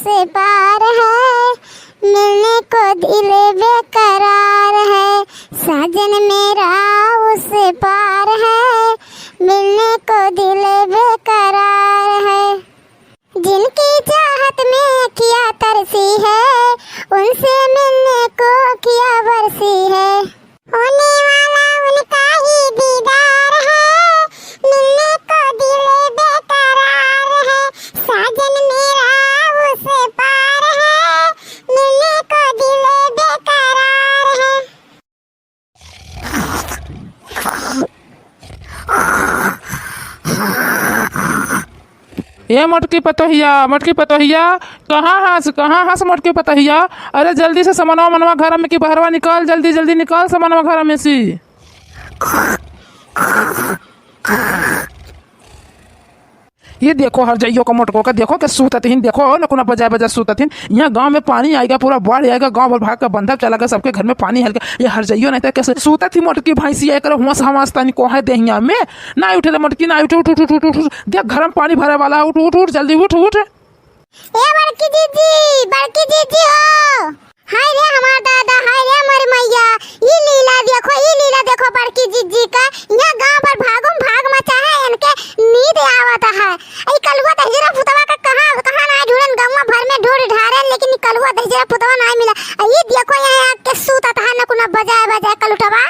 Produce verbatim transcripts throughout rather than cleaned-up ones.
से पार है, मिलने को दिल बेकरार है। साजन मेरा उस पार है, मिलने को दिल बेकरार है। जिनकी चाहत में अखियाँ तरसी है, उनसे मिलने को अखियाँ बरसी है। होने वाला उनका ही दीदार है, मिलने को दिल बेकरार है। साजन मेरा उस पार है, मिलने को दिल बेकरार है। ए मोटकी पतोहिया, मोटकी पतोहिया, कहाँ हस, कहाँ हस मोटकी पतोहिया? अरे जल्दी से समनवा मनवा घर में कि बहरवा निकल, जल्दी जल्दी निकल समनवा घर में से। ये देखो हर जइयो का मोटको का, देखो के सूतत हिन, देखो नकुना बजाए बजाए सूतत हिन। यहाँ गाँव में पानी आइगा, पूरा बाढ़ आइगा, गाँव भर भाग के बंधब चला गया, सबके घर में पानी हलगा। ये हर जइयो नहीं तो कैसे सूतत ही मोटकी भैंसिया, एकर होश हवास तनी को है देहिया में। ना उठे रे मोटकी, ना उठ, उठ, उठ। देख घर में पानी भरे वाला है, उठ, उठ, उठ, जल्दी उठ, उठ। ए बड़की जीजी, बड़की जीजी हो। हाय रे हमार दादा, हाय रे हमार मैया। ई लीला देखो, ई लीला देखो बड़की जीजी का। यहाँ गाँव भर भागम भाग मचा है, इनके नींद आवत है। ई कलुआ दहिजरा पुतवा का कहाँ, कहाँ ना ढूंढन, गौवा भर में ढूंढ ढारेन, लेकिन ई कलुआ दहिजरा पुतवा ना मिला। आ ई देखो यहाँ आके सूतत है नकुना बजाए बजाए कलुटवा।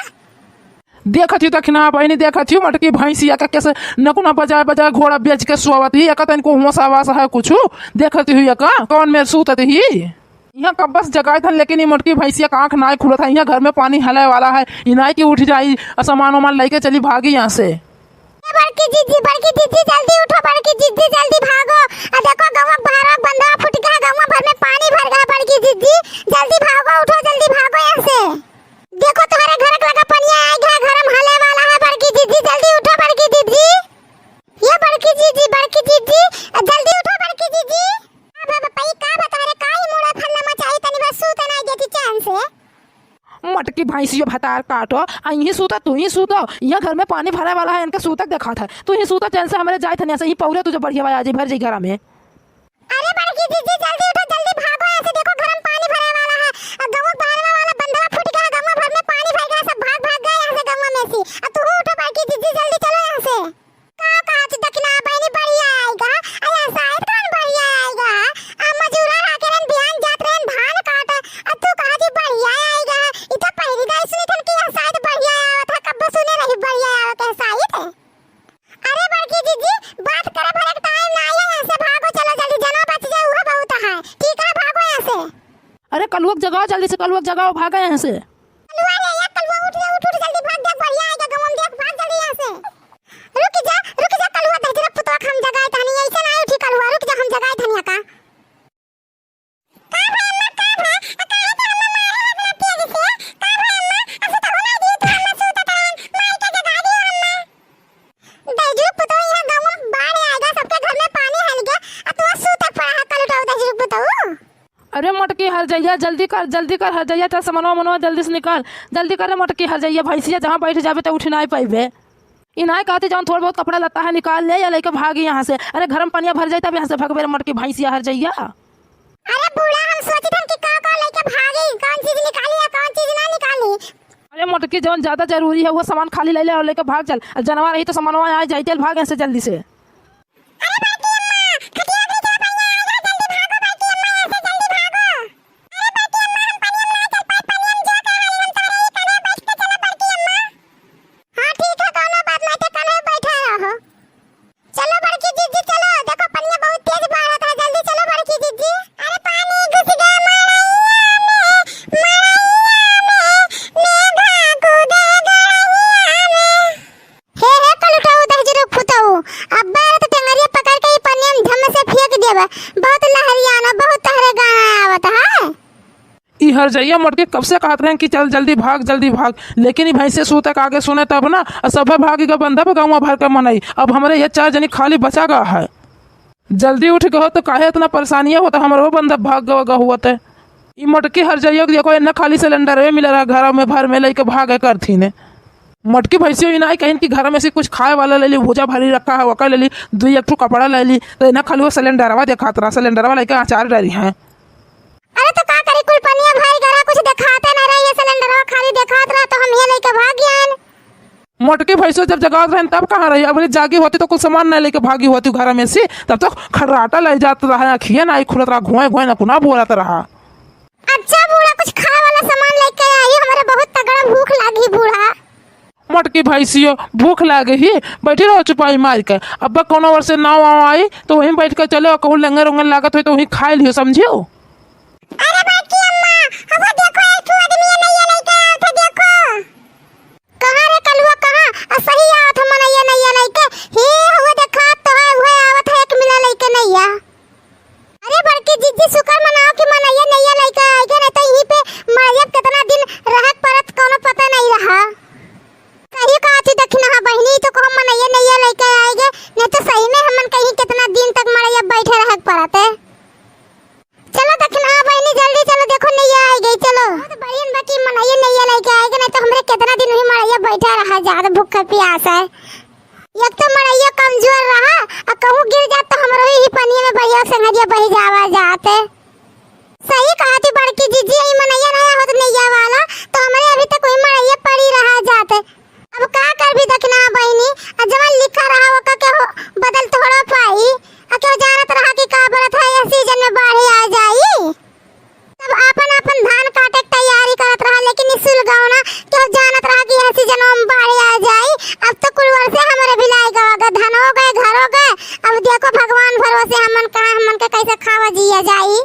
देखत ही दखिना बहिनी, देखत ही मोटकी भैंसिया का कैसे नकुना बजाए बजाए घोड़ा बेच के सोवत ही। एका तन को होश आवास है कुछ? देखत ही एका कौन मेर सूतत ही। यहाँ कब बस जगाए थन, लेकिन ये मोटकी भैंसिया का आँख नाय खुलत है। यहाँ घर में पानी हले वाला है, इनाय की उठ जाई, सामान वामान लेके चली भागी यहाँ से। ए बड़की जीजी, बड़की जीजी, जल्दी उठो, बड़की जीजी, जल्दी भागो। आ देखो, गौवा बहरवा बंधवा फूट गया, गौवा भर में पानी भर गया, बड़की जीजी, जल्दी भागो, उठो, जल्दी भागो यहाँ से। देखो, तुम्हारे घर के लगा पनिया आइ गया, घर में हले वाला है, बड़की जीजी, जल्दी उठो, बड़की जीजी। ये बड़की जीजी, बड़की जीजी, जल्दी उठो, बड़की जीजी। का बा, बपई, का बा, तोहरे का ही मूड़ा फल्ला मचाई, तनी बस सूते ना देती चैन से। मटकी भैंसियो भतार काटो, आ यहीं सूता, तू ही सूतो। यहाँ घर में पानी भरे वाला है, इनके सूतक देखात है। तू ही सूता चैन से, हमरे जाए थनिया से ही पौरे तुझे बढ़िया आवाज भर जाई घरा में। अरे बड़की जीजी, जल्दी उठो, जल्दी भागो यहाँ से। देखो, घर में पानी भरे वाला है। आ गौवा बहरवा वाला बंधवा फूट गया, गौवा भर में पानी भर गया, सब भाग, भाग गए यहाँ से गौवा में से। आ तू उठो बड़की जीजी, जल्दी चलो यहाँ से। का कहत दखिना बहिनी बढ़िया आइगा? अरे साइत कौन बढ़िया आइगा? आ मजूरा राखे रहन, बिहान जात रहन धान काटे। आ तू कहत ही बढ़िया आइगा? ई तो पहिली दाई सुनी थन कि यह साइत बढ़िया आवत है, कब्बो सुने रही बढ़िया आवत है साइत। अरे बड़की जीजी, बात करे भरे के टाइम ना आया, यहाँ से भागो, चलो जल्दी, जनवा बच जाए, उहो बहुत है। ठीक है, भागो यहाँ से। अरे कलुआ के जगाओ जल्दी से, कलुआ के जगाओ, भागा यहाँ से। कलुआ रे, या कलुआ, उठ रे, उठ, उठ, जल्दी भाग, देख बढ़िया आइगा गौवा में, देख, भाग जल्दी यहाँ से। रुक जा, रुक जा, कलुआ दहिजरा पुतवा के हम जगाए तहनी, ऐसे ना उठी कलुआ, रुक जा, हम जगाए तहनी का। का भा अम्मा, का भा? आ काहे के अम्मा मारे है इतना तेज से? का भा अम्मा? आ सुतहु ना दी तू, अम्मा सूतत रहन, माई के जगा दियो अम्मा। दहिजरू पुतवा, यहाँ गाँव में बाढ़ आइगा, सबके घर में पानी हल गया, आ तू सूतत पड़ा है कलुटऊ दहिजरू पुतऊ। अरे मोटकी हरजइया, जल्दी कर, जल्दी कर हरजइया, चल समनवा मनवा जल्दी से निकाल, जल्दी कर रे मोटकी हरजइया, भैंसिया जहाँ बैठ जाबे तो उठ नाई पाइबे। ई नाई कहती जौन थोड़ बहुत कपड़ा लत्ता है निकाल ले या लेके भागी यहाँ से। अरे घर में पनिया भर जाई तब यहाँ से भगबे रे मोटकी भैंसिया हरजइया। अरे बूढ़ा, हम सोचित हन कि का का लेके भागी, कौन चीज निकाली या कौन चीज ना निकाली। अरे मोटकी, जौन ज्यादा जरूरी है वो सामान खाली ले ले और लेके भाग चल। जनवा रही तो सामानवा आ जाई, चल भाग यहाँ से जल्दी से। अरे बड़की अम्मा, खटिया उठे चलो, बढ़िया आएगा, जल्दी भागो बड़की अम्मा, यहाँ से जल्दी भागो। अरे बड़की अम्मा, हम पनिया में ना चल पाए, पनिया में जाके हाली हम तोहरे ही कने बैठ के चलो बड़की अम्मा। हाँ ठीक है, कौनो बात ना, ते कने बैठा रहो। चलो बड़की जीजी चलो, देखो पनिया बहुत तेज बहत है, जल्दी चलो बड़की जीजी। अरे पानी घुस गया मड़ैया में, मड़ैया में, मेघा कूदे गड़ैया में। हे, हे, कलुटऊ, दहिजरू पुतऊ, अब्बे तो टेंगरिया पकड़ के ई पनिया में धम से फेंक देबे। बहुत लहरियान है, बहुत तहरे गाना आवत है। ई हरजइया मोटकी कब से कहत रहे कि चल जल्दी भाग, जल्दी भाग, लेकिन ई भैंसे सूते के आगे सुने तब ना, आ सभे भागी के बंधब गौवा भर के मनई। अब हमरे ये चार जनी खाली बचा गा है। जल्दी उठ गहो तो काहे इतना परेशानिया होता, हमरो बंधब भाग गवा गहुआ ते। ई मोटकी हरजइया के देखो, इन्ना खाली सिलेंडर मिला रहा घर में भर में, लेके भागे करथी ने। मोटकी भैंसियो ही नाई कहिन कि घर में से कुछ खाए वाला ले ली, भूजा भरी रखा है, ओकर ले ली, दुई एक ठो कपड़ा ले ली, तो इन्हें खाली वो सिलेंडरवा देखात रहा, सिलेंडरवा लेके अचार डरी हैं। अरे तो का करी, कुल पनिया भर गरा, कुछ देखाते ना रही, ये सिलेंडरवा खाली देखात रहा, तो हम ये लेके भाग गए। मोटकी भैंसो जब जगावत रहन तब कहाँ रही? अबले जागी होती तो कुल सामान नहीं लेके भागी होती घर में से, तब तो खर्राटा ले जात रहा, अखिया नाई खुलत रहा, घुए घुए नकुना बोलत रहा। अच्छा बूढ़ा, कुछ खाए वाला सामान लेके आई, हमरे बहुत तगड़ा भूख लागी बूढ़ा। मोटकी भैंसियो, भूख लागे ही, बैठी रहो चुपाई मार के। अब्बा कोनो ओर से नाव वाव आई तो वहीं बैठ के चले, और कहूँ लंगर उंगर लागत होई तो वहीं खाए लियो, समझियो। अरे बड़की अम्मा, हवा देखो, एक ठो आदमी नैया लेके आवत है, देखो। कहाँ रे कलुआ, कहाँ? आ सही आवत है मनैया नैया लेके। हे, हुआ देखात तो है, उहे आवत है एक मिला लेके नैया। अरे बड़की जिज्जी, शुक्र मनाओ कि मनैया नैया लेके आए गए, नहीं तो यहीं पे मड़ैया कितना दिन रहक परत, कोनो पता नहीं रहा। सही कहा थी दखिनहा बहिनी, तो कहो मनैया नैया लेके आए गए, नहीं तो सही में हमन कहीं कितना दिन तक मड़ैया बैठे रहक परत है। चलो दखिनहा बहिनी, जल्दी चलो, देखो नैया आ गई, चलो। बहुत बढ़िया बा कि मनैया नैया लेके आए गए, नहीं तो हमरे कितना दिन हुई मड़ैया बैठा रहा जात, भूख प्यास है। एक तो मड़ैया कमजोर रहा, आ कहूँ गिर जात तो हमरो ही पनिया में भैया संगरिया बही जावा जात। सही कहा थी बड़की जिज्जी, ई मनैया नया होत नैया वाला, तो हमरे अभी तक वही मड़ैया पड़ी रहा जात। अब का करबी दखिनहा बहिनी, आ जवन लिखा रहा ओका के हो, बदल थोड़ा पाई। आ केहू जानत रहा कि का बोलत है, यह सीजन में बाढ़ आ जाई। सब आपन आपन धान काटे के तैयारी करत रहा, लेकिन ई सुलगौना केहू जानत रहा कि यह सीजन में बाढ़ आ जाई। अब तो कुल वर्षे हमरे भिलाई गवा गए, धनो गए, घरो गए। अब देखो भगवान भरोसे हमन कहाँ, हमन के कैसे खावा जिया जाई।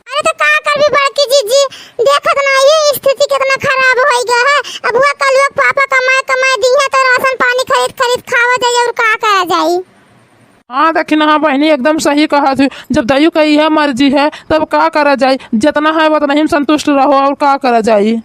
अरे तो का करबी बड़की जिज्जी, देखत ना ये स्थिति कितना खराब हो गया है। अब हुआ कलुआ पापा कमाए कमाए दी है तो राशन पानी खरीद खरीद खावा जाई और का करा जाई। हाँ दखिनहा बहिनी, एकदम सही कहा तू। जब दयू का यह मर्जी है तब का करा जाई, जितना है उतना ही में संतुष्ट रहो और का करा जाई।